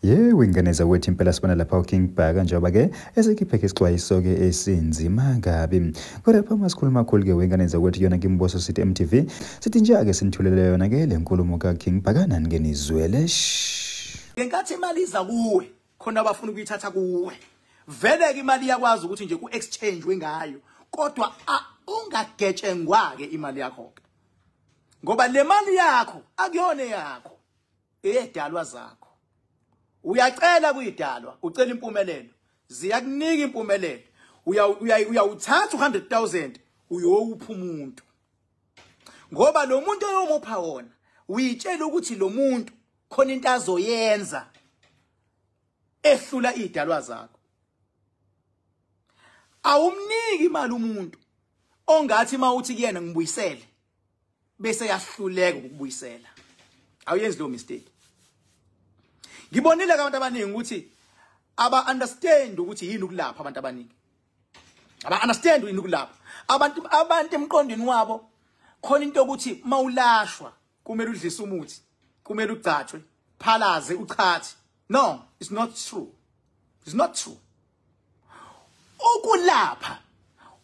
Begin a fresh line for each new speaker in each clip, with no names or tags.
Yebo, ingane zakwethu, impela sibona lapha uKing Bhaka njengoba-ke esekhiphe isixwayiso-ke esinzima kabi. Kodwa lapha masikhuluma kakhulu-ke wengane zakwethu yona Kimboso sithi MTV, sithi nje-ake sinithulele yona-ke le nkulumo kaKing Bhaka nani-ke nizwele.
Ngenkathi imali iza kuwe, khona abafuna ukuyithatha kuwe. Vele-ke imali iyakwazi ukuthi nje ku-exchange ngayo, kodwa ungagetshengwa-ke imali yakho-ke. Ngoba le mali yakho akuyona yakho, eyedalwa zakho. Uyacela kuyidalwa, ucela impumelelo, ziyakunika impumelelo. Uyawuthatha u100,000 uyowupha umuntu. Ngoba lo muntu oyomupha wona, uyitshela ukuthi lo muntu khona into azoyenza ehlula idalwa zakho. Awumniki imali umuntu ongathi mawuthi kuyena ngibuyisele bese yahluleka ukubuyisela. Awuyenzi lo mistake. Ngibonile abantu abaningi ukuthi aba understand ukuthi yini ukulapha abantu abaningi. Aba understand yini ukulapha. Abantu emqondweni wabo khona into ukuthi mawulashwa kumele udlise umuthi, kumele ugcatshwe, phalaze uchathe. No, it's not true. It's not true. Ukulapha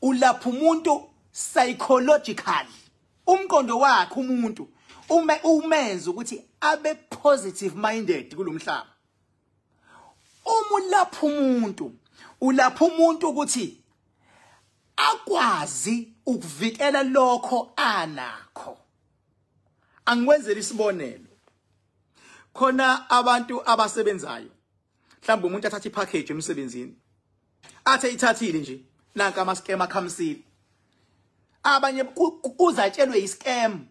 ulapha umuntu psychologically. Umqondo wakhe umuntu umenza ukuthi abe positive minded kulomhlaba. Uma ulapha umuntu, ulapha umuntu ukuthi akwazi ukuvikela lokho anakho. Angikwenzele isibonelo. Khona abantu abasebenzayo, mhlawumbe umuntu athatha ipackage emsebenzini, athe ithathile nje, nanka ama scam akhamisile. Abanye uzatshelwe iscam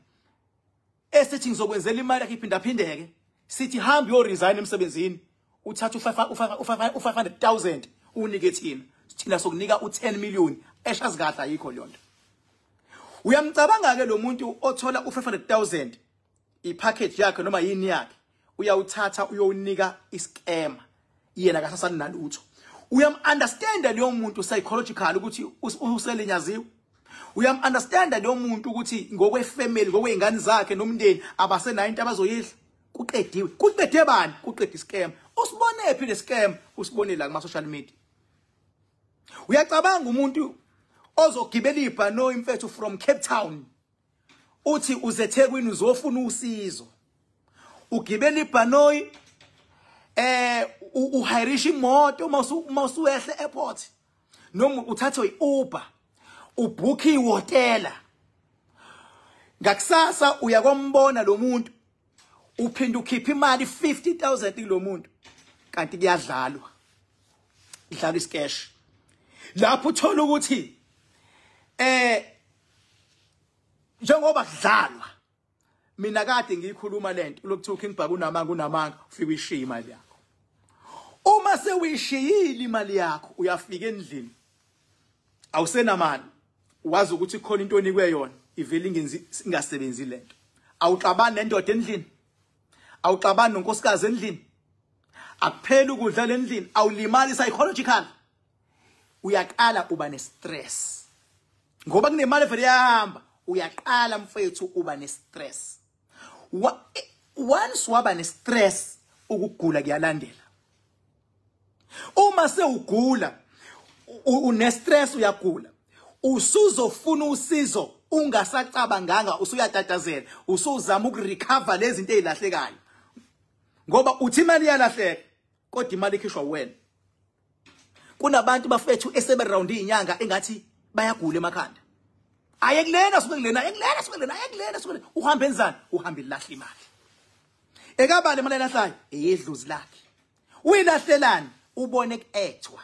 esithi ngizokwenzela imali yakhe iphindaphindeke, sithi hamba uyo resign emsebenzini, uthatha u500,000 unike thina, thina sokunika u10 million. Eshazi kahle ayikho leyo nto. Uyamcabanga ke lo muntu othola u500,000 ipackage yakhe noma yini yakhe, uyawuthatha uyowunika iscam, yena akasasani nalutho. Uyam understand leyo muntu psychological ukuthi uselinyaziwe. Uyam understand leyo muntu ukuthi ngokwe family, ngokwezingane zakhe nomndeni abasenayo into abazoyidla. Kuqediwe. Kuqede bani? Kuqede iscam. Usibone phi le scam? Usibone la kuma social media. Uyacabanga umuntu ozogibela ibhanoyi imfethu from Cape Town, uthi uzeThekwini uzofuna usizo. Ugibela ibhanoyi, uhirisha imoto mawusuwehle airport, noma uthathwe iUber, ubhukhe ihotela. Ngakusasa uyakombona lo muntu, uphinda ukhipha imali 50,000 kulo muntu, kanti kuyadlalwa. Idlalwa iscash. Lapho uthola ukuthi njengoba kudlalwa, mina kade ngiyikhuluma lento lokuthiwa King Bhaka unamanga, unamanga, ufika uyishiya imali yakho. Uma sewuyishiyile imali yakho, uyafika endlini awusenamali, wazi ukuthi khona into onikwe yona ivele ingenzi, ingasebenzi lento. Awuxabani nendoda endlini, awuxabani nonkosikazi endlini, akupheli ukudla endlini, awulimali psychological. Uyaqala uba nestress ngoba kunemali vele yahamba. Uyaqala mfethu uba nestress. Once waba nestress, ukugula kuyalandela. Uma sewugula, une stress, uyagula, usuzofuna usizo ungasacabanganga, usuyatatazela, usuzama ukurecover lezi zinto ezilahlekayo, ngoba uthi imali iyalahleka, kodwa imali ikhishwa wena. Kunabantu bafethu esebe round izinyanga engathi bayagula emakhanda. Aye kulena, suke kulena, aye kulena, suke kulena, aye kulena, suke kulena. Uhamba enzani? Uhamba ilahla imali. Ekabani imali elahlayo? Eyedlozi lakhe. Uyilahlelani? Ubone kuethwa.